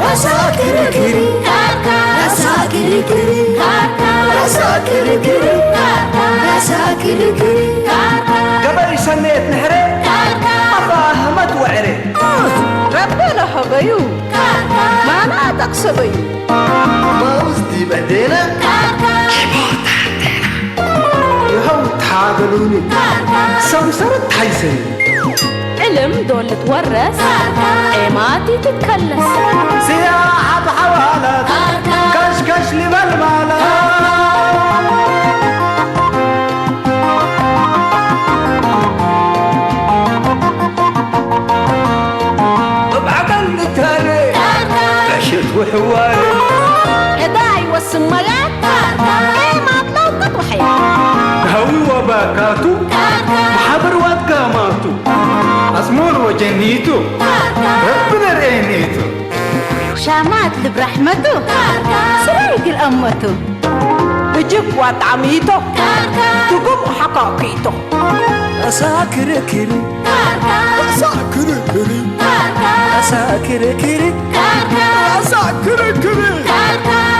ራሳ ክርክር ካርካ፣ ራሳ ክርክር ካርካ፣ ራሳ ክርክር ካርካ፣ ራሳ ክርክር ካርካ። ገበይ ሰሜት ንሕረ ካርካ። ኣባ ኣህመድ ወዕረ። ረበነ ሀበዩ ካርካ። ማና ጠቕሰበዩ። ማውዝ ዲበዴነ ካርካ። ይኸው ታገሉኒ። ካርካ። ሰምሰረት ታይሰኒ። ዕልም ዶ ልትወረስ? ኤማት ይትከለስ። ስያ ኣብ ሓዋላት። ከሽከሽ ልበል ማለት። እብ ዓቀን ልተነ። በሽት ውሕዋይ። ዕዳ ይወስን መያት። ኤማት ለውቅት ውሐይ። ሃዊ ወባካቱ። መሓበር ዋት ጋማቱ። ኣጽሞር ወጀኒቱ። ረቢ ነርኤኒቱ። ሻማት ልብ ራሕመቱ። ስራይ ግል ኣመቱ። እጅግ ዋጣሚቶ። ትጉም ሓካኪቶ። ኣሳ ክርክር። ኣሳ ክርክር። ኣሳ ክርክር። ኣሳ ክርክር።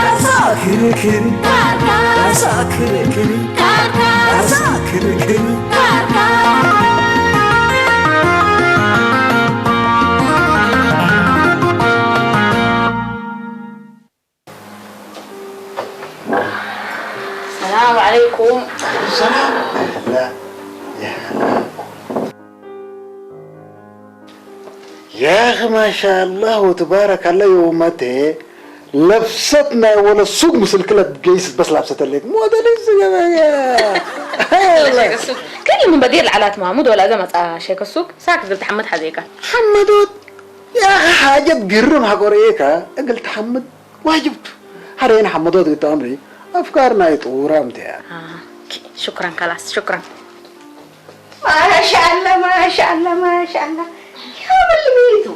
ኣሳ ክርክር። ኣሳ ክርክር። ኣሳ ክርክር። ሰላም ዓለይኩም። ሰላም። ያኺ ማሻአላህ ወተባረካላህ የውመቴ ለብሰት ናይ ወለ ሱግ ምስል ክለት ገይስ በስ ላብሰተለይ ሞዴል ዝገበያ። ከሊ ምን በዲር ለዓላት ማሙድ ወላ እዛ መጻ ሸከ ሱግ ሳክ ዝብል ተሐመድ ሐዜካ። ሐመዶት ያኺ ሓጀት ግርም ሐቆርኤካ እግል ተሐምድ ዋጅብቱ። ሐሬን ሐመዶት ግታ ኣምሪ ኣፍካር ናይ ጥውራ ምትያ። አ፣ ኦኬ፣ ሹክራን ካላስ፣ ሹክራን። ማሻአላ፣ ማሻአላ፣ ማሻአላ። ያብል ሚቱ።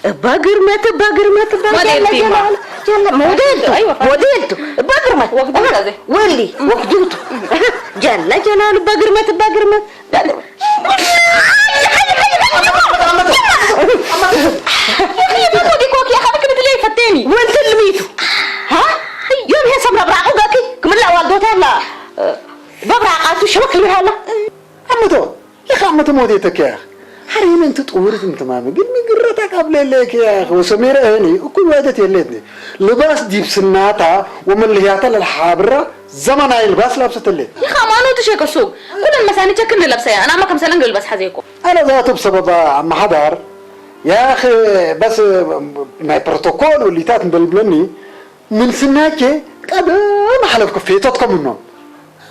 እባ ግርመት፣ እባ ግርመት፣ እባ ሞዴል ጀለ ቲማ። ጀላል፣ ጀለ ሞዴልቱ፣ አይዋ፣ ፋ- ሞዴልቱ። እባ ግርመት። ወግዱ እባ ታዘ። ወሊ፣ ወግዱቱ። ጀለ ጀላል፣ እባ ግርመት፣ እባ ግርመት፣ እባ ግርመት። ወንትል ሚቱ። ሃ? ዮም ሄ ሰምራ ብራቁ ገኪ ክምላ ዋልዶታ ኣላ። በብራቃቱ ሸበክ ልብሃላ። ኣመቶ፣ ለኻ ኣመቶ ሞት የተከያ። ሐሬነ እንት ጥውርት እንትማሚ ግን ምግረታ ካብ ሌለ ከያ ወሰሜረ እኔ እኩይ ዋይደት የሌትኒ። ልባስ ዲብስናታ ወመለህያታ ለልሓብራ ዘመናዊ ልባስ ላብሰተሌት። ይኻ ማኖቱ ሸከ ሱቅ ኩለን መሳኒ ቸክን ልለብሰያ። ኣናማ ከምሰለን ልልበስ ሐዜኮ። ኣነ ዛቱ ብሰበባ ኣመሓዳር ያኽ በስ ናይ ፕሮቶኮል ውሊታት እንበልብለኒ ምን ስናቼ ቀደም ሓለፍኩ ፌቶት ከምኖም።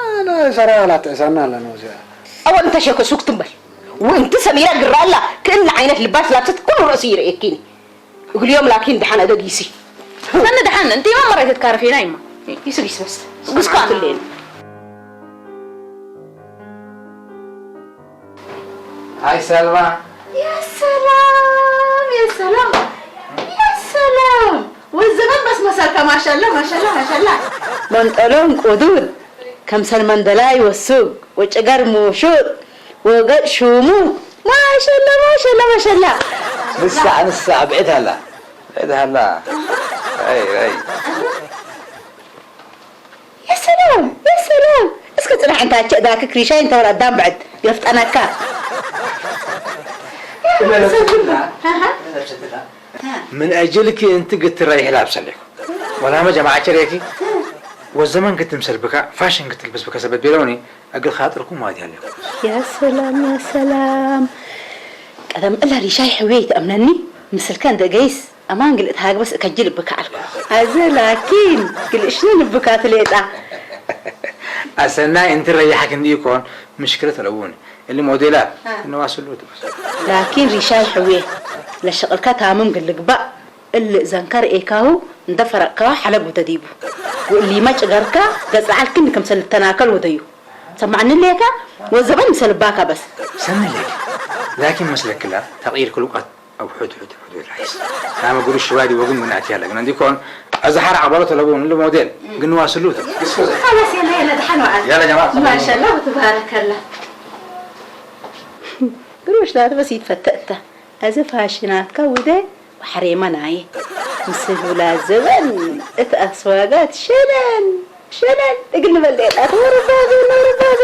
ኣነ ሰራ ላትዕሳና ኣለነ እዚኣ። ኣወል እንተ ሸከ ሱክ ትንበል። ወእንቲ ሰሚራ ግራላ ክእን ዓይነት ልባስ ላብሰት ኩሉ ርእሲ ይርእየኪኒ። እግልዮም ላኪን ደሓን ኣደጊሲ። ሰኒ ደሓን፣ እንቲ ኢማ መራይተት ካረፌና ኢማ። ይስብ ይስበስ። ግስኳ ትሌን። ሃይ ሰልማ። ያ ሰላም፣ ያ ሰላም፣ ያ ሰላም። ወዘመን በስ መሰልካ ማሻላ፣ ማሻላ፣ ማሻላ። መንጠሎን ቁዱድ፣ ከምሰል መንደላይ ወሱግ፣ ወጨገር ሙሹጥ፣ ወገጥ ሹሙ። ማሻላ፣ ማሻላ፣ ማሻላ። ንሳ፣ ንሳ፣ ብዕድ ሃላ። ብዕድ ሃላ። ኣይ፣ ኣይ። ያ ሰላም፣ ያ ሰላም። እስከ ጽናሕ እንታ ቸእዳክ ክሪሻይ እንተ ወላ ኣዳም ብዕድ ገፍጠነካ። ምን ኣጅልኪ እንቲ ግትራ ይሕላብ ሰሌኩ። ወላመ ጀማዓ ቸሬኪ ወዘመን ክትምሰልብካ ፋሽን ክትልብስብካ ሰበት ቤለውኒ እግል ኻጥርኩም ማለት ያለኩ። ያ ሰላም፣ ያ ሰላም። ቀደም እላ ሪሻይ ሕውየ ይትኣምነኒ ምስልከ እንደ ገይስ ኣማን ግልእት ሃግበስ እከጅ ልብካ ኣልኩ። ኣዘ ላኪን ግልእሽኒ ልብካ ትሌጣ። ኣሰናይ እንቲ ረያሕክ እንዲ ይኮን ምሽክለት ኣለውን። እሊ ሞዴላ አ። እነዋስሉ ትበስ። ላኪን ሪሻይ ሕውየ ለሸቕልካ ታምም ግልግባእ እሊ ዘንከር ኤካሁ እንደ ፈረቅካሁ ሓለብ ውደዲቡ። ወእሊማ ጭገርካ ገጽ ዓልክን ከምሰል ልተናከል ወደዩ። ሰማዕኒ ሌካ ወዘበን ምሰልባካ በስ። ሰኒ ሌክ ላኪን መስለክላ ተቕይር ክልቋት أو حد حد حد العيس. كان أقول الشوادي وقم من أتي لك. عندي كون أزحر عبارة لو من الموديل. قلنا واصلوته. خلاص يلا يلا دحين وعد. يلا يا جماعة. ما شاء الله تبارك الله. قروش ذات بس يتفتت. أزف هاشينات كودة وحريمة ناي. مسهولا زبن اتأسواقات شلن. شلل እግል ንበል ዴጣ ወረባዘ ወረባዘ።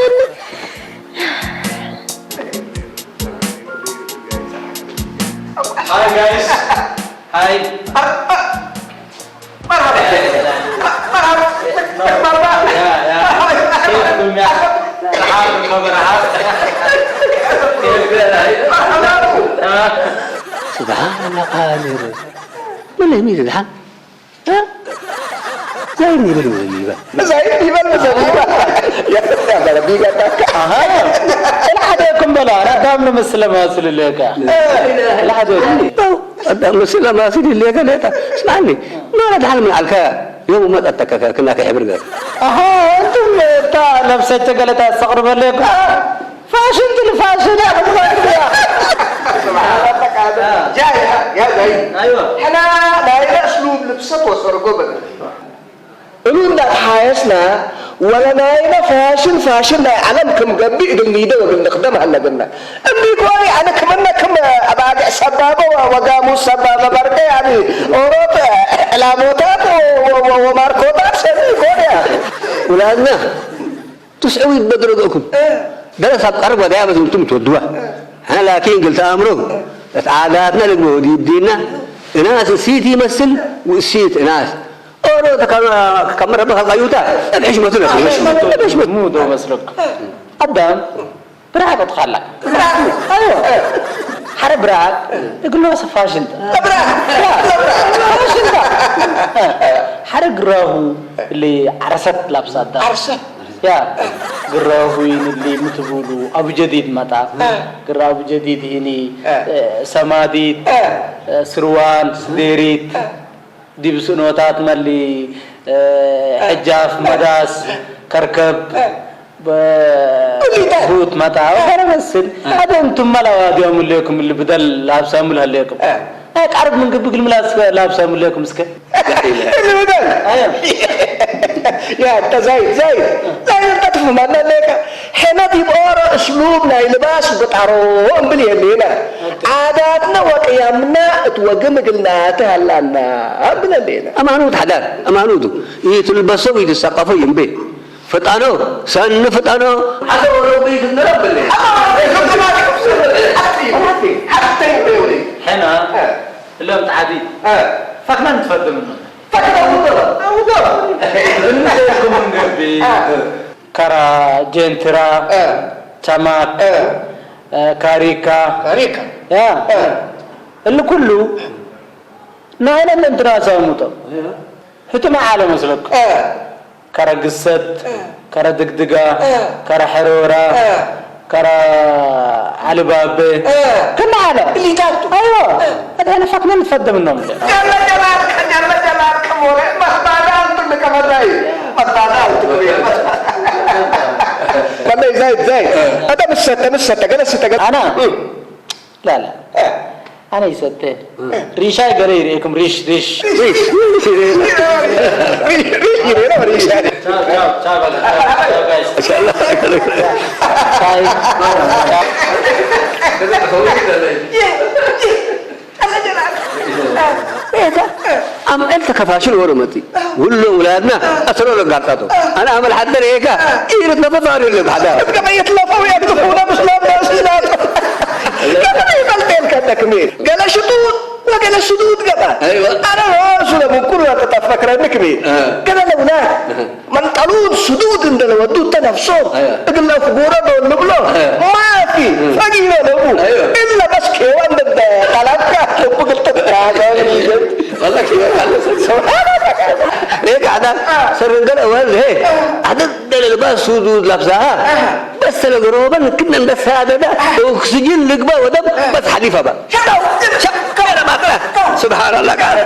Hi guys. Hi. مرحبا. مرحبا. يا يا. كيفكم يا؟ مرحبا مرحبا. كيف يا؟ مرحبا. سبحان الله قادر. من اللي يميز الحق؟ ዛይድ ይበል ይበል። ዛይድ ይበል ይበል። ያ ያ በረቢ ገባካ። الحديكم بلا انا دام مسلم اسل لك الحديكم أنت مسلم ما سيدي اللي قال لك اسمعني. ما رد حال من علكا يوم ما تتكك كنا كحبر قال. اها انتم تا نفسك قالت استغرب لكم. ፋሽን ግን ፋሽን እያ ክትበል እያ። ጃይ ያ ጃይ ايوه ሕና ናይና እስሉብ ልብሰት ወሰርጎ በለ እሉ እንዳተሓየስና ወለ ናይና ፋሽን ፋሽን ናይ ዓለም ክም ገብእ እግል ኒደ ወግል ንክደም ኣለብና እምቢ ኮኒ ኣነ ክመነ ክም ኣባግዕ ሰባበ ወጋሙ ሰባበ በርቀ ያኒ ኦሮጥ ዕላሞታት ወማርኮታት ሰሚ ኮንያ ولادنا تسعوي بدرجكم درس أبقى أربعة دقايق بس أنتم تودوها. أنا لكن قلت أمره عاداتنا لقوا دي بدينا. إناس السيت يمثل والسيت إناس أورو تكمل كمل ربك القيوتا. الحشمة تنسى الحشمة الحشمة ሙዶ መስለኩም ኣዳም ብርሃቅ ትኻላ ሓደ ብርሃቅ እግሎ ሰፋሽንታ ሓደ ግራሁ اللي عرست لابسة أدام عرست يا ግራሁ ይንሊ ምትብሉ ኣቡ ጀዲድ መጣ ግራ ኣቡ ጀዲድ ይኒ ሰማዲት ስርዋን ስዴሪት ዲብ ስእኖታት መሊ ሕጃፍ መዳስ ከርከብ ቡት መጣ ኸረ መስል ሓደ እንቱም መላዋዲዮም እሌኩም እሊ ብደል ላብሳሙ ልሃለየኩም ቃርብ ምን ግብግል ምላስ ላብሳሙ እሌኩም እስከ ያ እንተ ዛይድ ዛይድ ዛይድ እንተ ትፍህማና ኣለካ ሕነ ዲብ ኦሮ እስሉብ ናይ ልባስ ብጣሮ እምብል የሌና ዓዳትና ወቅያምና እት ወግም እግልና ትሃላና እምብል የሌና أمانوت حدار أمانوت يتلبسوا ويتثقفوا ينبه فطانو سن فطانو حتى ولو بيت النرب اللي حنا እሎም ጻዕዲ ፈኽና ንትፈዲ ምኖ ፈክና ውዶ ውዶ እንሰኩም እንገቢ ከራ ጀንትራ ቻማክ ካሪካ ካሪካ ያ እሊ ኩሉ ናይለን እንትና ሰሙጦ ህትማ ዓለ መስለኩም ከረ ግሰት፣ ከረ ድግድጋ፣ ከረ ሕሮራ፣ ከረ ዓልባቤ፣ ክና ዓለ። ኣይወ፣ ኣድሕነ ፈክነ ንትፈደ ምኖም። መለይ ዛይድ ዛይድ ኣታ ምስ ሰተ ምስ ሰተ ገለ ስተ ገለ ኣና ላላ ኣነ ይሰተ ሪሻይ ገለ ይርእየኩም ሪሽ ሪሽ أم أنت كفاشل ورمتي ولو ولادنا أسروا لك قطعته أنا أعمل حتى ريكا إيه نتنفض على اللي بعدها يتلفوا يقطفونا بس لا بس لا كما يبلتين كدكمين قال شطوط وقال السدود قال أيوة. أنا راسو لما كل وقت تفكر نكمي آه. قال لولا من طلود سدود عند الودود تنفسه أيوة. قال له فقورة دول نبلو ما في فقيرة نبو أيوة. إلا بس كيوان ضد طلبك تبقى تتراجع والله كيف سبحان الله ليك عدا سر قال أول هي عدد دل الباس سدود لابسها بس الغروبة كنا بس هذا ده أكسجين لقبة ودم بس حليفة بقى سبحان الله قال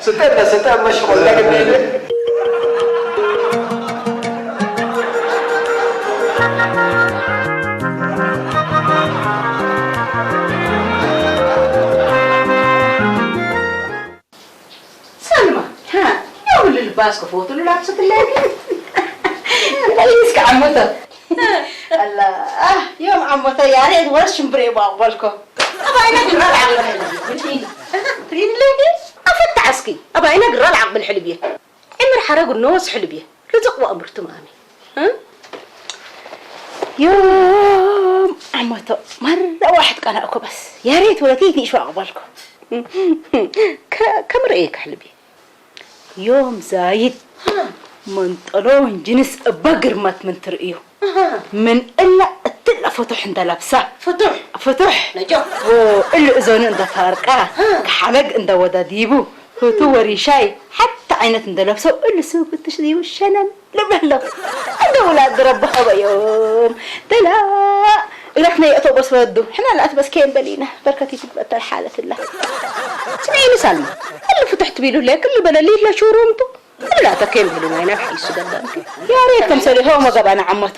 ستنا ستنا مشغول لك ባስ ክፈትሉ ላብስክለኪ። እስከ ዓመተ። ኣላ፣ ኣህ፣ ዮም ዓመተ ያሬድ ወረስ ሽምብሬ ባቆልኮ። ኣባይና ግራ ለዓል ብልሕልብ። ትሪኒ ለኪ? ኣፈታ እስኪ። ኣባይና ግራ ለዓል ብልሕልብ። ዕምር ሓረጉ ነወስ ሕልብ። ርዝቕ ወእምር ትማሚ። እ? ዮም ዓመተ ማራ ዋሕድ ቀናእኮ በስ። ያሬድ ወለቲ ንእሽዋ ኣቅባልኮ። ከ-፣ ከምርእየካ ሕልብ። ዮም ዛይድ መንጠሎ እንጅንስ እባ ግርማት ምን ትርእዩ? ምን እላ እትላ ፍቱሕ እንደለብሳ። ፍቱሕ። ፍቱሕ። ነጆ። ወ-፣ እሉ እዞኑ እንደፋርቃ፣ ክሓለግ እንደወዳዲቡ፣ ህቱ ወሪሻይ፣ ሓታ ዓይነት እንደለብሰው እሉ ስብ ብትሽ ዲቡ ሸነን ልብሎ። እንደ ውላድ ረብኸበ እዮም። ተላ እላትና የእቶ በስ ወዱ። ሕና ላእት በስ ከየን በሊና። በርከት ይትግበተል ሓለትላ። ስምዒኒ ሳልማ። እሉ ፍቱሕ ትቢሉ ለይ ክሉ በለሊ ለሹሩምቱ። እሉ ላእተ ከየን በሊና ኢና ሓይሱ ገዳምቲ። ያሬድ ከምሰሊሆ መገባና ዓመቶ።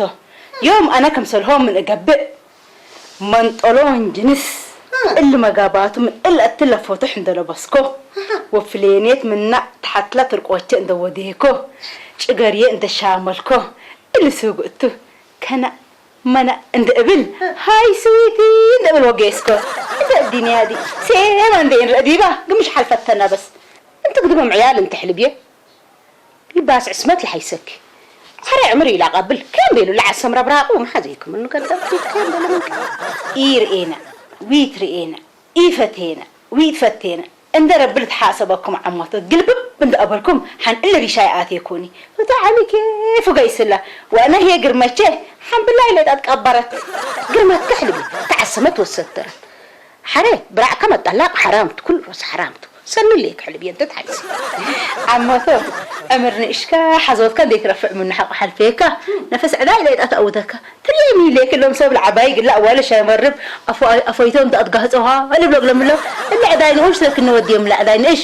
ዮም ኣነ ከምሰልሆ ምን እገብእ። መንጠሎን ጅንስ እሊ መጋባቱ ምን እለ እትለ ፎቶሕ እንደለበስኮ፣ ወፍሌኔት ምና ተሓትላ ትርቆቸ እንደወዴኮ፣ ጭገርየ እንደሻመልኮ፣ እሊ ስጉእቱ ከና መና እንደ እብል፣ ሃይ ስዊቲ እንደ እብል ወጌስኮ። እንደ እዲንያ ዲ ሴማ እንደ እንረዲባ ግምሽ ሓልፈተና በስ። እንተ ግድቦም ዕያል እንተ ሕልብየ ይባስ ዕስመት ለሓይሰኪ። ሕረ ዕምር ኢላ ቀብል። ከም ቤሉ ለዓሰም ረብራቑ መሓዘይኩም እንከደብኪ ከም በለምንከ። ኢርኤና፣ ዊትርኤና፣ ኢፈቴና፣ ዊትፈቴና። እንደ ረብል ተሓሰበኩም ዓሞቶ ግልብብ እንደ ኣበልኩም ሓን እለ ሪሻይ ኣቴኩኒ። ፈቶ ዓሊ ኬፉ ገይስላ። ወእነ ሄ ግርመቼ ሓምብላይ ለጣት ቀበረት። ግርመት ከሕልቢ ተዓሰመት ወሰተረት። ሓረ ብራዕካ መጣላቅ ሓራምቱ ኩሉ ሮስ ሓራምቱ ሰኒ ሌክ ሕልብ የንተ ታይስ ዓሞቶ ዕምር ንእሽካ ሓዞትካ እንዴት ረፍዕ ምንሓቁ ሓልፌካ ነፈስ ዕዳይ ለይጣ ተኣውተካ ትርየኒ ሌክ ሎም ሰብ ለዓባይ ግላ ዋለ ሻይ መርብ ኣፎይቶም ተኣትጋህፀዋ ልብሎ ግለምሎ እለ ዕዳይ ንኡሽ ተክኒ ወዲዮም ለዕዳይ ንእሽ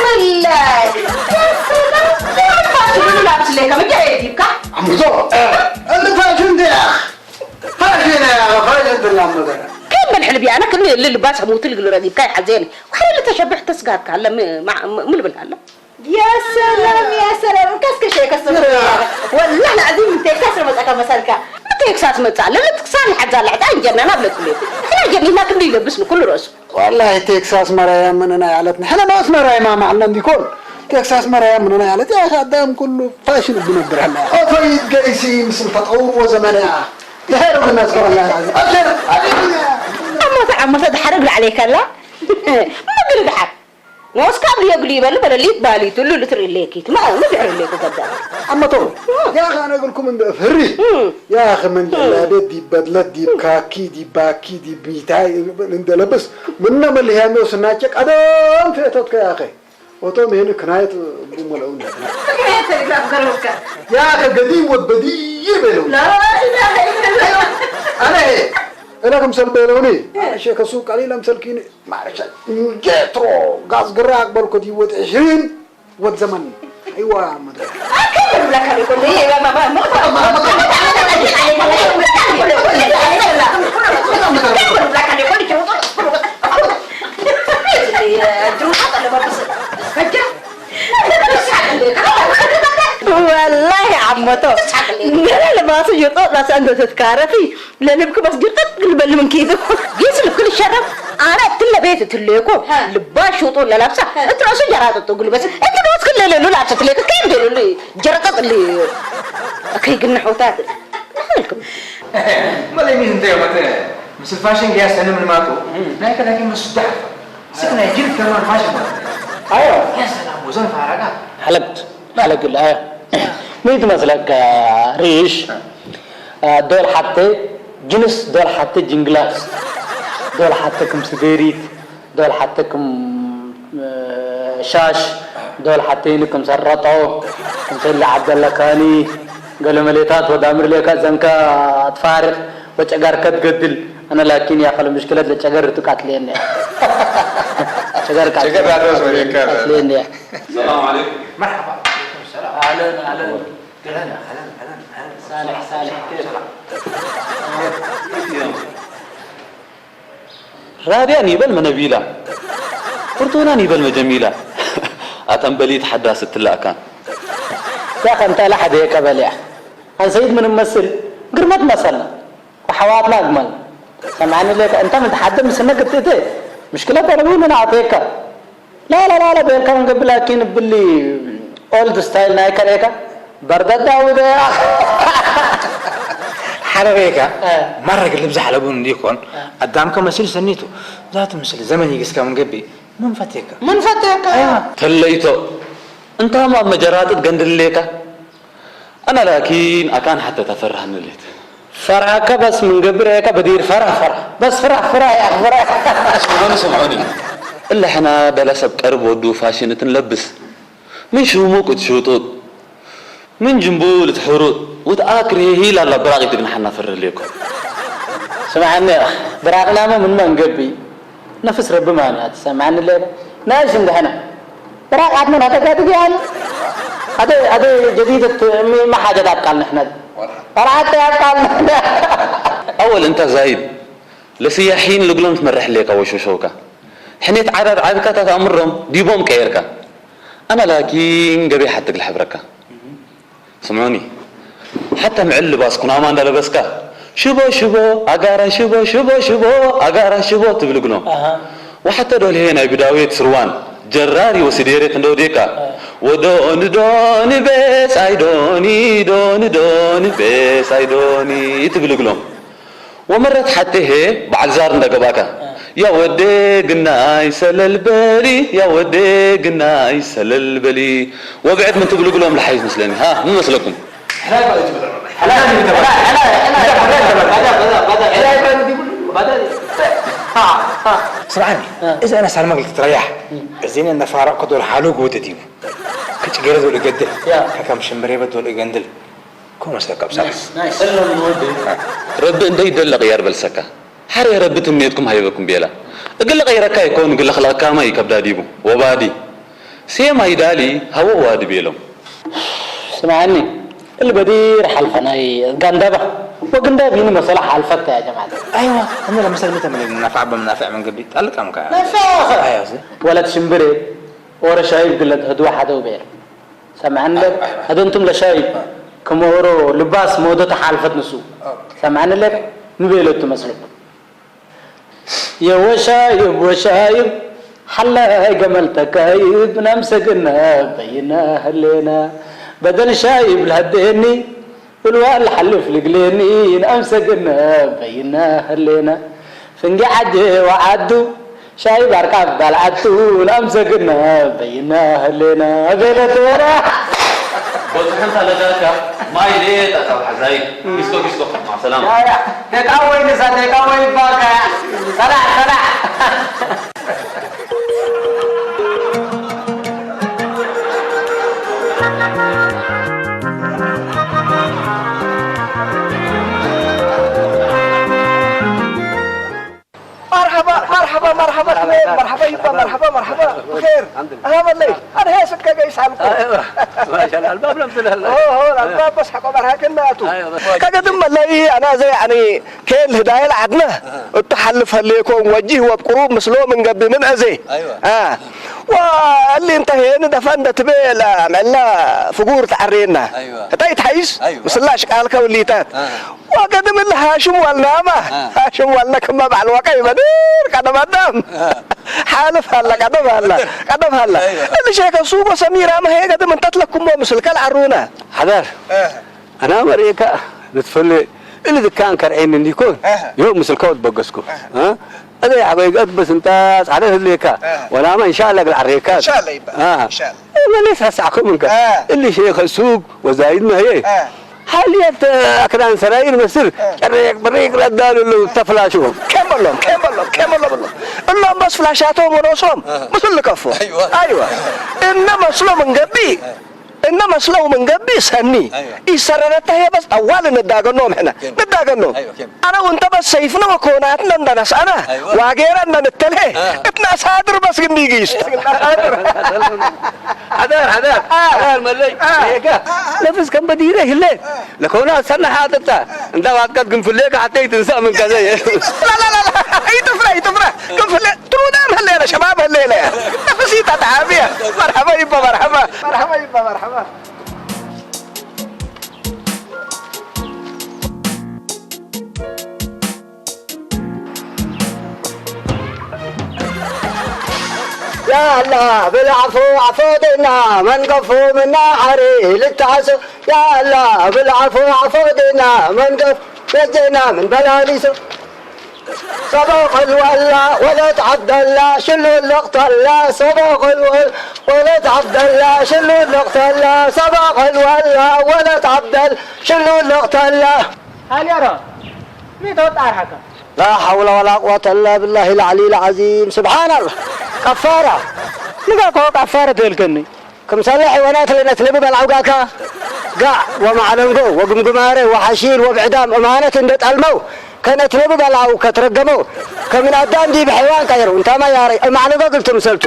ምላይ ላብስሌካ መጃ የዲብካ ዓምዞ እንደ ፋሽን ዲያ ፋሽን ያ ፋሽን ትላመደ ከም በል ሕልቢ ኣነ ክል ልልባስ ሙትል ግል ረዲብካ ይሓዘኒ ወሓደ ልተሸብሕ ተስጋርካ ኣለ ም- ማ- ም- ምልብል ኣለ يا سلام يا سلام كسكش يا كسر والله العظيم من تكساس رمضان كما سالكا من تكساس متى لا تكسان حتى لا عدا جننا بلا كل احنا جننا كل يلبسنا كل راسه والله تكساس مرايا مننا يا لتنا احنا ما اسمع راي ما معنا ديكون تكساس مرايا مننا يا لتنا يا خدام كله فاشل بنبر هلا ኦቶይት ገይሲ ምስ ተጠውርዎ ዘመንያ ድሕር ብነጽረና ኣሸር ኣሞተ ዓሞተ ድሓር እግሪ ዓለይከላ ምግሪ ድሓር ንወስካ እግሪ የግሉ ይበሉ በለሊት ባሊት እሉ ልትርኢ ሌኪት ማ ምድሕር ሌኪ ገዳ ኣመቶ ያኸ ኣነግርኩም እንደ እፍሪ ያኸ መንደላ ደዲ በድለት ዲብ ካኪ ዲብ ባኪ ዲብ ሚታይ እንደለብስ ምነ መልህያኖ ስናጨ ቀደም ፌቶትከ ያኸ ኦቶም ይሄን ክናየት ቡሞለው እንደገና يا أخي قديم وبدير بينهم لا إله إلا الله أنا إيه أنا كم سلبي لوني أنا شيخ السوق علي لم سلكيني ما عرفش جيترو غاز قراق بلكو دي وت عشرين وت زمن أيوة مدري ወላሂ ዓሞቶ ገለ ልባሱ ጅርጦ ራሳ እንዶ ተትካረፊ ለልብክ በስ ጅርጠጥ ግልበል ምን ኪዱ ጊስ ልክል ሸረፍ ኣነ እትለ ቤት እትለኮ ልባ ሽውጦ ለላብሳ እትረሱ ጀራጠጦ ግልበስ እትረስ ክለለሉ ላብሰ ትለክ ከም ደሉ ጀርጠጥ ል ከይ ግንሖታት ኣልኩም መለሚት እንታይ መተ ምስል ፋሽን ገያ ሰነ ምን ማጡ ናይ ከዳኪ መስዳሕ ስክ ናይ ጅል ከማን ፋሽን ማለት ኣዮ ያ ሰላም ወዘን ፋራጋ ሓለግት ሓለግል ኣዮ ምን ትመስለካ ሪሽ ዶል ሓተ ጅንስ ዶል ሓተ ጅንግላስ ዶል ሓተ ክምስ ቤሪት ዶል ሓተክም ሻሽ ዶል ሓተይኒ ክም ሰረጦ ክም ሰሊ ዓብደላ ካኒ ገለ መሌታት ወዳምር ሌካ ዘንካ ትፋርቅ ወጨጋር ከትገድል ኣነ ላኪን ያ ከለ ምሽክለት ለጨገር ትቃትለየኒ ጨገር ቃትለየኒ ሰላም عليكم مرحبا عليكم السلام اهلا اهلا اهلا اهلا صالح صالح كيف ራቢያን ይበል መነቢላ ፍርቱናን ይበል መጀሚላ ኣተን በሊት ሓዳስ እትላእካን። ያኸ እንታይ ላሕደ የቀበልያ ኣንሰይት ምን መስል ግርመት መሰልና ወሓዋትና ኣግመል ሰምዓኒ ሌካ እንተ ምን ተሓደ ምስነ ግትእተ ምሽክለ ኮነ ብሉ ንዓተየካ ላላ ላላ ቤልካ እንገብላኪን ብሊ ኦልድ ስታይል ናይ ከርእካ በርደዳ ውደ ሓረሬካ ማረግ ልብዛ ሓለቡን እንዲኮን ኣዳምከ መሲል ሰኒቱ ዛት ምስል ዘመን ይግስካ ምን ገቢ ምን ፈቴካ ምን ፈቴካ ተለይቶ እንታም ኣብ መጀራጥት ገንድልሌካ ኣና ላኪን ኣካን ሓተ ተፈራህንሌት ፈርሃከ በስ ምን ገብር ኤካ በዲር ፈርህ ፈርህ በስ ፍራህ ፍራህ ያኽ ፍራህ ስምዑኒ ስምዑኒ እለ ሕና ደለ ሰብ ቀርብ ወዱ ፋሽን እትንለብስ ምን ሽሙቅ እትሽጡጥ ምን ጅንቡ ልትሕሩጥ ውትኣክር ሄሂ ላላ ብራቅ ይትግንሓና ፈርህ ሌኮ ስምዓኒ ብራቅናመ ምን መንገቢ ነፍስ ረቢ ማና ትሰምዓኒ ሌላ ናይሽ እንድሕና ብራቅ ዓትመን ኣተጋድጊ ኣሉ ኣደ ኣደ ጀዲደት ሚ- ማ ሓጀት ኣቃል ንሕና ብራቅ ኣቃል ንሕና ኣወል እንተ ዛይድ ለስያሒን ልግሎም ትመርሕ ሌካ ወሾሾውካ ሕኔት ዓዳድ ዓብካታት ኣምሮም ዲቦም ቀየርካ ኣና ላኪን ገበይ ሓትግ ልሕብረካ ስምዑኒ ሓታ ምዕል ልባስ ኩናማ እንዳለበስካ ሽቦ ሽቦ ኣጋራ ሽቦ ሽቦ ሽቦ ኣጋራ ሽቦ ትብል ግኖ ወሓተ ዶልሄ ናይ ብዳዌት ስርዋን ጀራሪ ወሲዴሬት እንደወዴካ ወዶኒ ዶኒ ቤስ ኣይዶኒ ዶኒ ዶኒ ቤስ ኣይዶኒ ትብል ግሎም ወመረት ሓቴሄ በዓል ዛር እንደገባእካ ያ ወዴ ግናይ ሰለል በሊ ያ ወዴ ግናይ ሰለል በሊ ወብዕድ ምን ትብሉ ግሎም ለሓይስ መስለኒ ሃ ምን መስለኩም ስምዓኒ እዚ ኣነ ሳልማ ግልቲ ትረያሕ እዚ ነፋረቅ ከዶል ሓሉግ ወደት እዩ ክጭገረ ዶል እገድል ከከም ሽምብሬበት ዶል እገንድል ኮመስ ለቀብ ሳልሕ ረቢ እንደይ ደለ ቅየር በልሰካ ሓረ ረቢ ትምኔትኩም ሃይበኩም ቤላ እግል ቀይረካ ይኮን እግል ክለቅካማ ይከብዳ ዲቡ ወባዲ ሴም ኣይዳሊ ሃወ ዋዲ ቤሎም ስምዓኒ እል በዲር ሓልፈ ናይ ጋንዳባ ወግንዳብ ይን መሰላ ሓልፈት ያ ጀማዓት ኣይዋ እነ ለመሰል ምተ ምን ናፋዕ በምናፍዕ መንገዲ ጣልቃም ከ ወለት ሽምብሬ ወረ ሻይብ ግለት ህድዋ ሓደው ቤር ሰምዐን ለ ኣደንቱም ለሻይብ ከመ ወሮ ልባስ መውደት ሓልፈት ንሱ ሰምዐን ለ ንቤለቱ መስሎ የወሻይብ ወሻይብ ሓላይ ገመል ተካይብ ናምሰግና በይና ህሌና በደል ሻይብ ለህደኒ ብልዋ ለሓልፍ ልግሌኒ ናምሰግና በይና ህሌና ፍንጊ ዓጀ ወዓዱ ሻይ ባርቃ ባልዓቱ ናምሰግና በይና ህሌና ቤለተና በዝሑ እንተ ለጋካ ማይ ሌጣ ካብ ሓዛይ ኪስቶ ኪስቶ ማሰላማ ቴካወይ ንሳ ቴካወይ ባካ ሰላዕ ሰላዕ مرحبا مرحبا مرحبا خير مرحبا يبا مرحبا مرحبا بخير اها ملي انا هي سكه قيس حالكم ايوه ما شاء الله الباب لم تلهل هو هو الباب بس حقه مرحبا كنا اتو كذا دم ملي انا زي يعني كان هدايا العدنا التحلف اللي يكون وجيه وبقروب مسلو من قبل من ازي ايوه اه واللي انتهينا دفن تبيل ملا فقور تعرينا ايوه هتاي تحيس ايوه مسلاش قال كوليتات آه. وقدم اللي هاشم والنامة آه. هاشم والنا كما بعد وقع بدير قدم الدم آه. حالف هلا قدم هلا قدم هلا أيوة. اللي شيخ سوق سميرة ما هي قدم انت تلكم مسلك العرونة حذر آه. أنا مريكا بتفلي اللي دكان كرعين عندي كون آه. يوم مسلكوت بقسكو آه. ها أنا يا حبيبي أتبس أنت على هليكا آه. ولا ما إن شاء الله قال عريكا إن شاء الله يبقى آه. إن شاء الله اللي تسعكم منك آه. اللي شيخ السوق وزايد ما هي آه. حالية أكران سراير مصر آه. بريك بريك ردال اللي تفلاشوا كملهم كملهم كملهم اللهم بس فلاشاتهم وراسهم آه. مثل الكفو أيوة. أيوة إنما سلو من قبي إنما سلو من قبي سني أيوة. إسرنا تهي بس أول نداغنهم هنا نداغنهم أيوة. ኣነ እውን እንተ በሰይፍና ወኮናትና እንደነስኣና ዋጌራ እንደንተልሄ እትናሳድር በስ ግንዲጊስ ሓዳር ሓዳር ሓዳር መለይ ጋ ነፍስ ከም በዲረ ህለ ለኮና ሰና ሓጥታ እንዳ ዋትቀት ግን ፍሌ ካሕተይ ትንሳ ምን ከዘ ኣይትፍራ፣ ኣይትፍራ። ክንፍለ ትሩዳም ህለ ያለ ሸባብ ህለ ያለ። ነፍሲ ተተዓብየ። መርሐባ ይባ መርሐባ። መርሐባ ይባ መርሐባ። ያላ ብልዓፎ ዓፎ ዴና መንገፎ ምናሓሪ ልተዓሶ ያላ ብልዓፎ ዓፎ ዴና መንገፍ ነጀና ምን በላሊሶ ሰበቕ ልዋላ ወለት ዓብደላ ሽሉልቕ ተላ ሰበቕ ልወል ወለት ዓብደላ ሽሉልቕ ተላ ሰበቕ ልዋላ ወለት ዓብደል ሽሉልቕ ተላ ሃልያሮ ሚቶ ጣርሓካ لا حول ولا قوة إلا بالله العلي العظيم سبحان الله ቀፋራ ንጋ ኮ ቀፋረ ትልከኒ ክምሳሌ ሕይወናት ለነትለቢ በልዓው ጋካ ጋዕ ወማዕለንጎ ወግምግማረ ወሓሺል ወብዕዳም እማነት እንደ ጠልመው ከነትለቢ በልዓው ከትረገመው ከምን ኣዳም ዲብ ሕይዋን ቀይሩ እንታማ ያረ እማዕለንጎ ግልቱ ምሰልቱ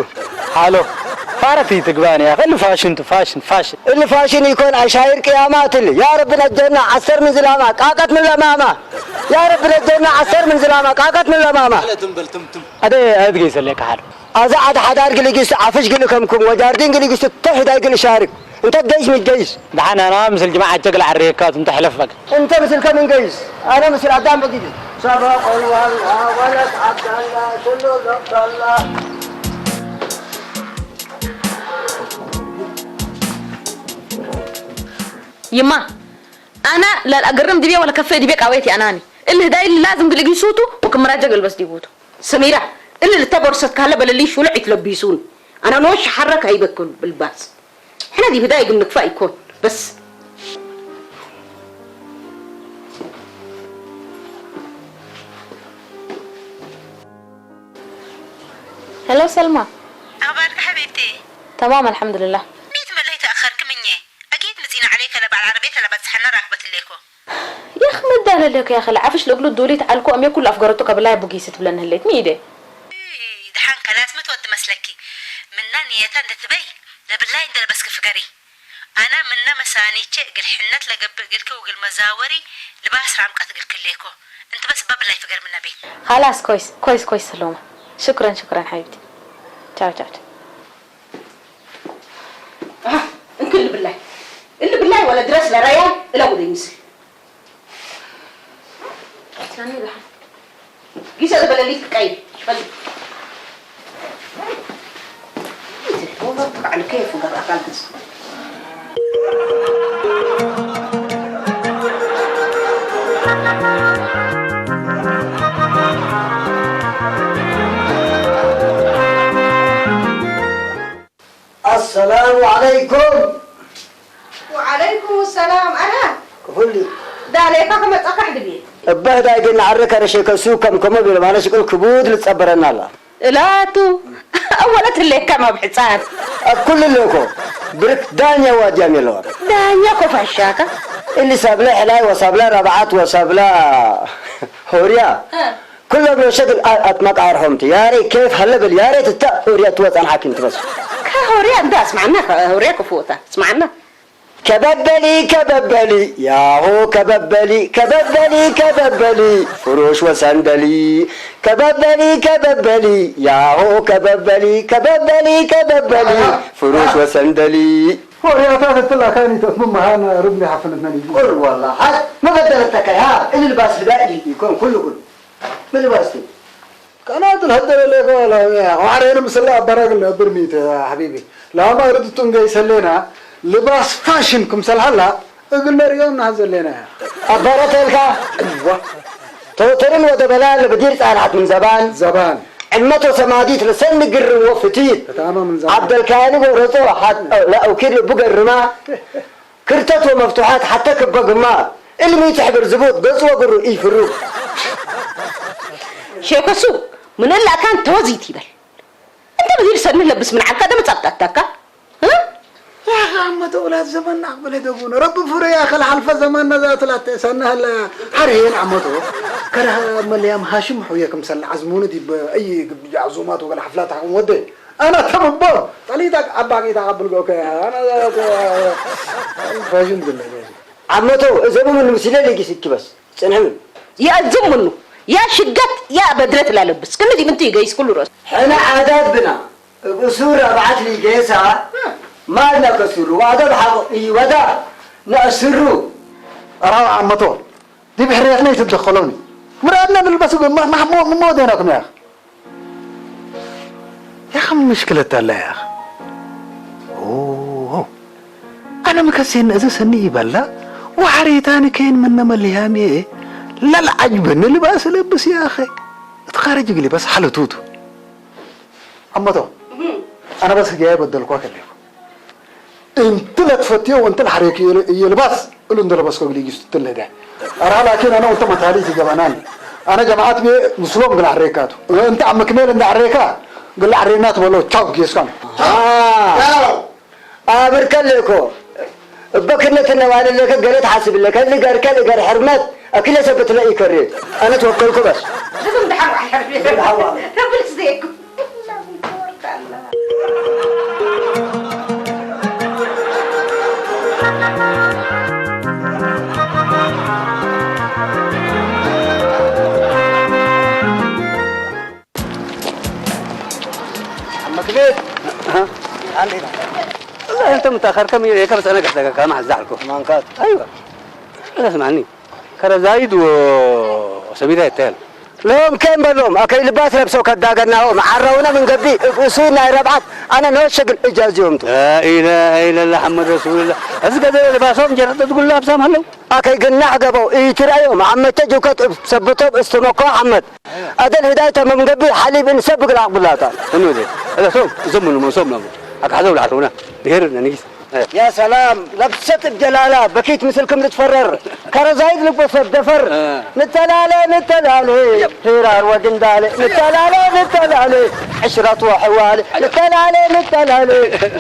ሃሎ ፋረቲ ትግባን ያኸ እሊ ፋሽን ቱ ፋሽን ፋሽን እሊ ፋሽን ይኮን ኣሻይር ቅያማ ትል ያ ረቢ ነጀና ዓሰር ምን ዝላማ ቃቀት ምን ለማማ ያ ረቢ ነጀና ዓሰር ምን ዝላማ ቃቀት ምን ለማማ ትም በል ትም ትም ኣደ ኣድገይ ሰለካ ሓዶ ኣዛ ዓድ ሓዳር ግልጊስ ዓፍሽ ግል ከምኩም ወጃርዲን ግልጊስ ተሕዳይ ግል ሻርክ እንተ ገይስ ምገይስ ደሓን ኣና ምስል ጅማዓ ጀግል ዓርየካ እንተ ሕለፍ በቃ እንተ ምስል ከም እንገይስ ኣነ ምስል ኣዳም በጊድ ሰበቕ ወላ ወለት ዓብዳላ ሽሉ ዘብዳላ ይማ ኣና ላልኣገርም ድቤ ወላ ከፈ ድቤ ቃወየት ኣናኒ እልህ ዳይ ላዝም ግልጊሱቱ ወክምራጀ ገልበስ ዲቡቱ ሰሚራ እልል ተቦርሰት ካለ በለሊ ሹሉዕ ይትለቢሱን ኣና ኖሽ ሓረክ ኣይበክል ብልባስ ሕና ዲብ ዳይ ግን ንክፋ ይኮን በስ هلو سلمى أخبارك حبيبتي؟ تمام الحمد لله ميت مليت أخرك مني أكيد مزينا عليك لبع العربية لبتسحنا راكبة ليكو ياخ مدانا لك ياخ العفش لقلو دولي تعلكو أمي كل أفقرتو كبلاي بوكي ستبلن هليت ميدي دحان كلاس متود مسلكي منا نيتا اندتبي لبلاي اندل بس كفقري ኣነ ምነ መሳኒቼ እግል ሕነት ለገብእ እግልኪ ወእግል መዛወሪ ልባስ ራምቀት እግልኪ እሌኮ። እንቲ በስ እባ ብላይ ፍገር ምነ ቤ። خلاص كويس كويس كويس سلومة. شكرا شكرا حبيبتي. تشاو تشاو تشاو. أها، እንክል ብላይ እሊ ብላይ ወለ ድረስ ለረያል እለ ጉደይ ምስል ጊሰ ዝበለሊት ክቀይ በል ወንበር ትቃዕሉ ከየፉ ገጣ ካልክስ السلام عليكم وعليكم السلام أنا ክፉሊ ዳሌካ ከመጻካ ሕድቤ እባህ ዳይ ግን ዓረ ከረሸ ከሱ ከም ከመ ቢለ ማለ ሽቅል ክቡድ ልጸበረና ኣላ እላቱ أولا تليك كما بحصان ኣብ ኩሉ ኣለኮ ብርክ ዳኛ ዋድያም የለዋ دانيا كفشاكا እሊ ሳብለ ሕላይ ወሳብለ ረብዓት ወሳብለ ሆርያ ኩሎም ሎ ሸግል ኣጥመቃ ኣርሖምቲ ያሬ ኬፍ ሃለበል ያሬ ትታ ሆርያ ትወፃን ሓኪም ትበስ كهوريا أنت اسمعنا كهوريا كفوتا اسمعنا ከበበሊ ከበበሊ ያሆ ከበበሊ ከበበሊ ከበበሊ ፍሩሽ ወሰንደሊ ከበበሊ ከበበሊ ያሆ ከበበሊ ከበበሊ ከበበሊ ፍሩሽ ወሰንደሊ ሆርያታት እትላካኒ ተስምምሃን ርብ ሓፍልትነን እዩ ቁር ወላ ሓት መበደለተካ ያ እልልባስ ህዳይ ይኮን ኩሉ ኩሉ ምልባስ كانت الهدر اللي قالها وعرينا مسلا براق البرميت يا حبيبي لا ما ردت تنقي سلينا لباس فاشن كم سلهلا قلنا ريوم نهزلينا ኣባረተልካ ተወተርን ወደ በላል ብዲር ጻንዓት ምን ዘባን زبان ዕመቶ ሰማዲት ለሰን ንግር ወፍቲት تمام من زبان ዓብደልካኒ ጎረጾ ለአውኪድ ልቡ ገርማ ክርተት ወመፍቱሓት ሓተ ክበ ግማ እልሚ ትሕብር ዝቡጥ ገጹ ወግሩ ኢፍሩ ሸከሱ ምን እላካን ተወዚት ይበል እንተ ብዚል ሰኒ ለብስ ምን ዓልካ ደመጻብጣታካ يا أخي عم تولد زماننا أقبل يدقون رب فري يا أخي الحلفة زماننا ذات لا تسنها لا عرهين عم تو كره مليام هاشم حويكم سل عزمون دي بأي عزومات ولا حفلات حقهم ودي أنا تمبر طليتك أباك يتقبل قوك أنا فاجن بالله ዓመቶ እዘቡ ምን ምስለ ለጊስ ይክበስ ጽንሕም يأزم منه يا شقت يا بدرت لا لبس كم دي بنتي جايز كل رأس. ሕነ ዓዳት ብና እብ እሱር ኣርባዓት ሊጌሳ ማልና ከሱሩ ዋጋ ብሓቆ ኢወዳ ነእስሩ። ኣራው ዓመቶ ዲብ ሕርየትና ይትደኸሎኒ ምርኣድና ንልበሱ ማሕሞ ምሞ ወደናኩም ያኽ ያኸ ምሽክለት ኣላ ያኸ ኦ ኣነ ምከሴን እዚ ሰኒ ይበላ ወሓሬታኒ ከይን ምነ መልያም እየ ለልዓጅበኒ ልባስ ለብስ ያኸ እቲ ኻረጅ ግሊ በስ ሓለቱቱ ኣመቶ ኣነ በስ ህግያ በደልኳ ከሊኩ እንት ለትፈትዮ ወንት ለሐሬክ እየልባስ እሉ እንደለበስኮ ግሊጊስ ትትለደ ኣራ ላኪን ኣነ ወንተ መታሊት ይገባናል ኣነ ጀማዓት ቤ ምስሎም ግላ ሐሬካቱ እንተ ኣብ ምክሜል እንደ ሐሬካ ግላ ሐሬና ትበሎ ቻው ጌስኳን ኣብርከለኮ እበክነት ነዋልለከ ገለ ትሓስብለከ ልገርከ ልገር ሕርመት ኣኪለ ሰብትለ ይከሬ ኣነ ተወከልኩ በስ ዝም ድሓር ሕርመት ተብል ስደይኩ መክቤት አንዴ ነው። والله انت متاخر كم يوم كم سنه قصدك كم حزعلكم مانكات ايوه اسمعني كرزايد وسميرة يتال لهم كم بلوم اكي لباس لبسوا كداغناهم عرونا من قبي ابسوا ناي ربعت انا نوشق الاجازيهم لا اله الا الله محمد رسول الله ازقد لباسهم جرد تقول له ابسام هلو اكي قلنا عقبوا ايترايهم عمته جوكت سبتهم استمكوا حمد ኣደል ህዳይ ተመምገቢ ሓሊብ እንሰብ ግላቕ ብላታ። እኑዚ እለቶም እዞም ምንሞ እዞም ምንሞ ኣካሕዘው ላሕተውና ብሄር ነንጊስ يا سلام ለብሰት እብ ጀላላ በኪት ምስል ክም ልትፈረር ከረዛይድ ልቦ ሰብ ደፈር ንተላለ ንተላለ ሄራር ወግንዳለ ንተላለ ንተላለ ዕሽረት ወሕዋለ ንተላለ ንተላለ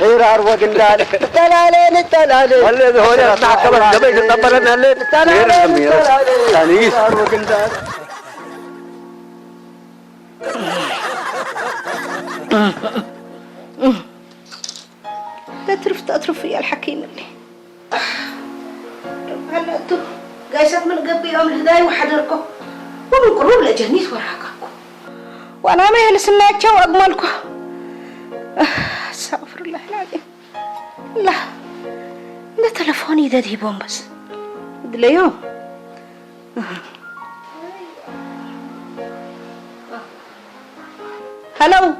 ሄራር ወግንዳለ ንተላለ ንተላለ ወለ ዝሆነ ዕሽረት ናከበ ወሕዋለ ገበይ ትጠበረናለ ንተላለ ንተላለ ሄራር ወግንዳለ تترف تترف يا الحكيم اللي هلا انتو قايسات من قبي يوم الهداية وحضركم ومن قروب لجنيت وراكم وانا ما يلسناቸው أجملكم استغفر الله العظيم لا ده تلفوني ده دي بومبس دليو هلو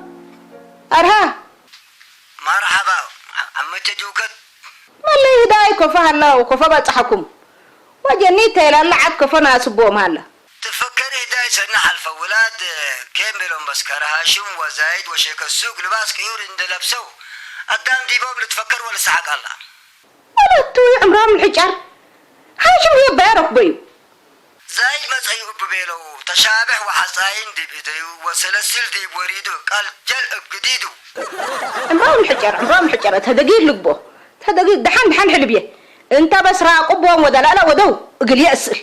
أرها مرحبا عمتي جوكت ملي هداي كفا هلا وكفا بتحكم وجني تيلا لعب كفا ناس بوم هلا ትፈከሪ ህዳይ ሰኒ ሓልፈ ውላድ ኬም ቤሎም በስከረ ሃሽም ወዛይድ ወሼከ ሱግ ልባስ ቅዩር እንደ ለብሰው ኣዳም ዲቦም ልትፈከር ወልሰሓቅ ኣላ أنا توي عمران الحجر هاشم هي بارك بيو ዛይድ መጸዩ እብ ቤለው ተሻብሕ ወሓጻይን ዲብ እደዩ ወሰለስል ዲብ ወሪዱ ቃል ጀል እብ ግዲዱ عمران الحجر عمران الحجر تهدقير لقبو تهدقير دحان دحان حلبيه انت بس راقبهم ودلالا ودو اقل يأسل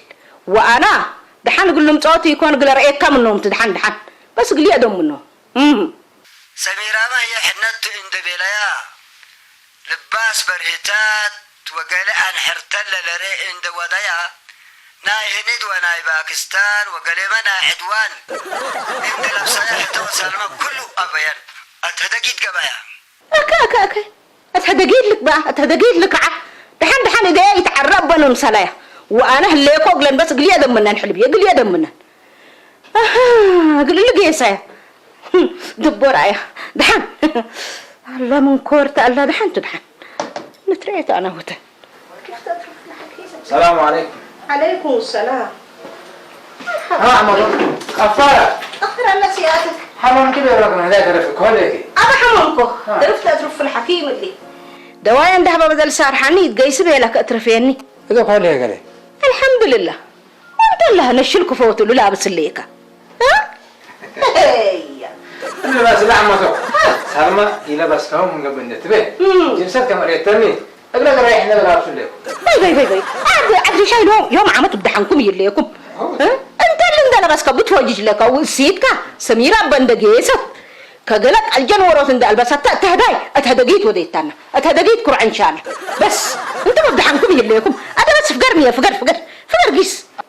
وانا دحان قل لهم صوتي يكون قل رأيك كم منهم تدحان دحان بس اقل يأدم منهم مم. ሰሚራመ ህዬ ሕነቱ እንዴ ቤለያ፣ ልባስ በርህታት ወገሌ አንሕርተን ለለሬ እንዴ ወደያ፣ ናይ ህንድ ወናይ ባክስታን ወገሌመ ናይ ዕድዋን እንዴ ለብሰያ ህተ ወሳልመ ኩሉ አበየን። አትህደግ ኢትገበያ። እከ እከ እከ አትህደግ ኢልክ በአ አትህደግ ኢልክ ዓ ደሐን ደሐን እገየ ኢትዓረ እበ ነምሰለያ ወአነ ህሌኮ እግለን በስ እግልየ ደምነን ሕልብየ እግልየ ደምነን። ኣሃ፣ እግል እሊ ጌሰ። ድቦ ረኣያ። ደሓን። ኣላ ምን ኮርተ ኣላ ደሓን ቱ ደሓን። ንትረኤት ኣነ ወተ። ሰላም ዓለይኩም። ዓለይኩም ሰላም። ها عمر أفارا أخر الله سيادتك. حمام كده ولا كنا هداية رفق كل هيك أنا حمامكو. عرفت أترف الحكيم اللي. دوايا ده ببدل صار حنيد قيس بيلك أترفيني. إذا كل هيك ليه الحمد لله. وانت الله نشل كفوت له لابس الليكا. ها؟ هي. أنا بس لا عمته سلمى إلى بس كهم من قبل نتبه جلسات كما ريتني أقول لك رايح نبي لابس الليك በይ በይ በይ በይ ዓዲ ዓዲ ሻይ ሎም ዮም ዓመት ብድሓንኩም ይለየኩም እ? እንተ ልንገ ለበስከ ብትወጅጅ ለከ ውእሲትካ ሰሚራ በንደጌሰት ከገለ ቀልጀን ወሮት እንደ አልበሰተ እተህዳይ እተህደጊት ወደይታና እተህደጊት ኩርዐ እንሻላ በስ እንተ ብድሓንኩም ይለየኩም ኣደ በስ ፍገር ምየ ፍገር ፍገር ፍገር ጊስ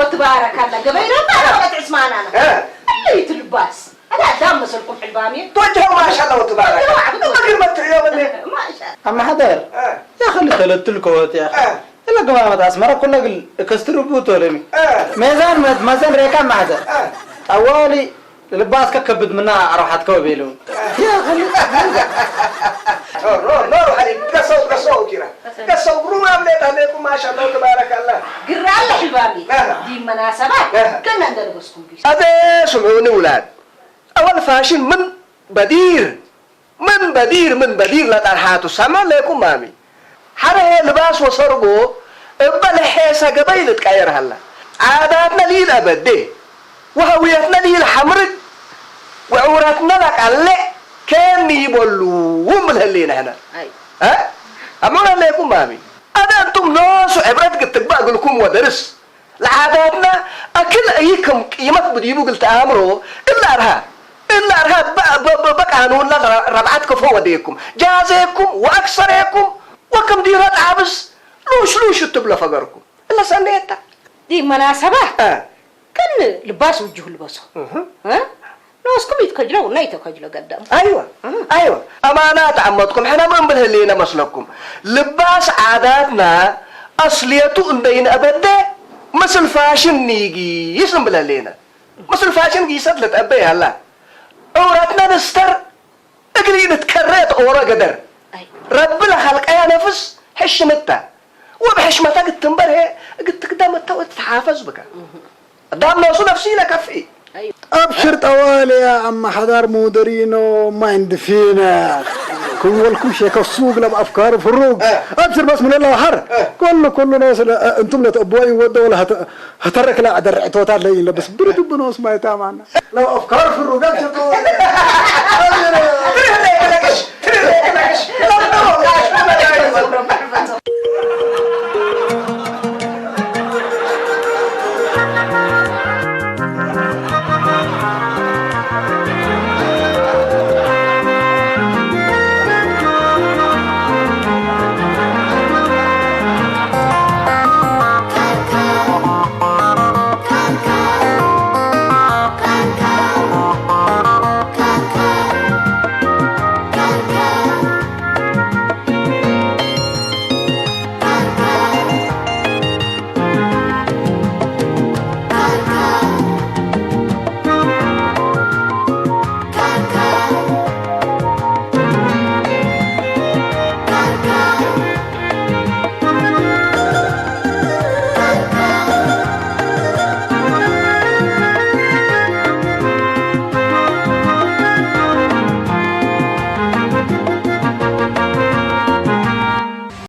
ወትባረካላ ገበይ ደማ ወት ዕስማናና። ኣለይ ትልባስ ኣዳ ኣዳም መሰልኩም ሕልባሜ። توجهوا ما شاء الله وتبارك الله. ما قربت يوم اللي ማሻ ኣማሓደር ያኸሊ ተለትል ከወት ያ ኢለ ገባመት ኣስመራ ኩለ ግል እከስትርቡ ተለሚ ሜዛን መዘን ሬካ ማሕዘር ኣዋሊ ልባስ ከከብድ ምና ኣርባሓት ከወብ የለውን ያኸሊ ኖር ኖር ኖር ሀሊ ቀሰው ቀሰው ኪራ ቀሰው ግሩም አምሌት አሌኩም ማሻአላህ ተባረካላ ግራ ለሕልባሚ ዲ መናሰባት ከና እንደልበስኩም ቢ أبي سمعوني ولاد أول فاشن من بدير من بدير من بدير لا ترحاتو سما ليكم مامي حره هي لباس وسرقو እበለ ሔሰ ገበይ ልትቀየር ሃላ ዓዳትና ሊል አበዴ ወሀውየትና ሊል ሐምርግ ወዕውረትና ለቃሌዕ ኬን ይበሉ እምብል ህሌነ ሕነ አይ أمر عليكم مامي أنا أنتم ناس عبرت قد تقبع قلكم ودرس لعاداتنا أكل أيكم قيمة بديبو قلت أمره إلا أرها إلا أرها بقى نولا ربعت كفو وديكم جازيكم وأكثريكم وكم ديرة عابس لوش لوش تبلى فقركم إلا سنيتا دي مناسبة آه. كن لباس وجه لبسه ها نوسكم يتكجلوا ولا يتكجلوا قدام أيوة أيوة أمانات عمتكم حنا من بالهلينا مسلكم لباس عاداتنا أصليته إن بين أبدا مثل فاشن نيجي يسم بالهلينا مثل فاشن قيسات لتأبي هلا عورتنا نستر እግሪ ንትከረ ተቐወሮ ገደር ረቢ ለኸልቀያ ነፍስ ሕሽምታ ወብሕሽመታ ግትንበር ሄ እግትግደም እተው እትትሓፈዝ ብከ ዳም ነሱ ነፍሲ ኢለ ከፍኢ أبشر طوالي يا عم حضار مودرينو ما عند فينا كن ولكم شيك السوق لب أفكار فروق أبشر بس من الله حر كل كل ناس أنتم لا تأبوا أي ود ولا هت هترك لا أدرع توتا لي لبس برد بنوس ما يتامعنا لو أفكار في الرقاب شطوة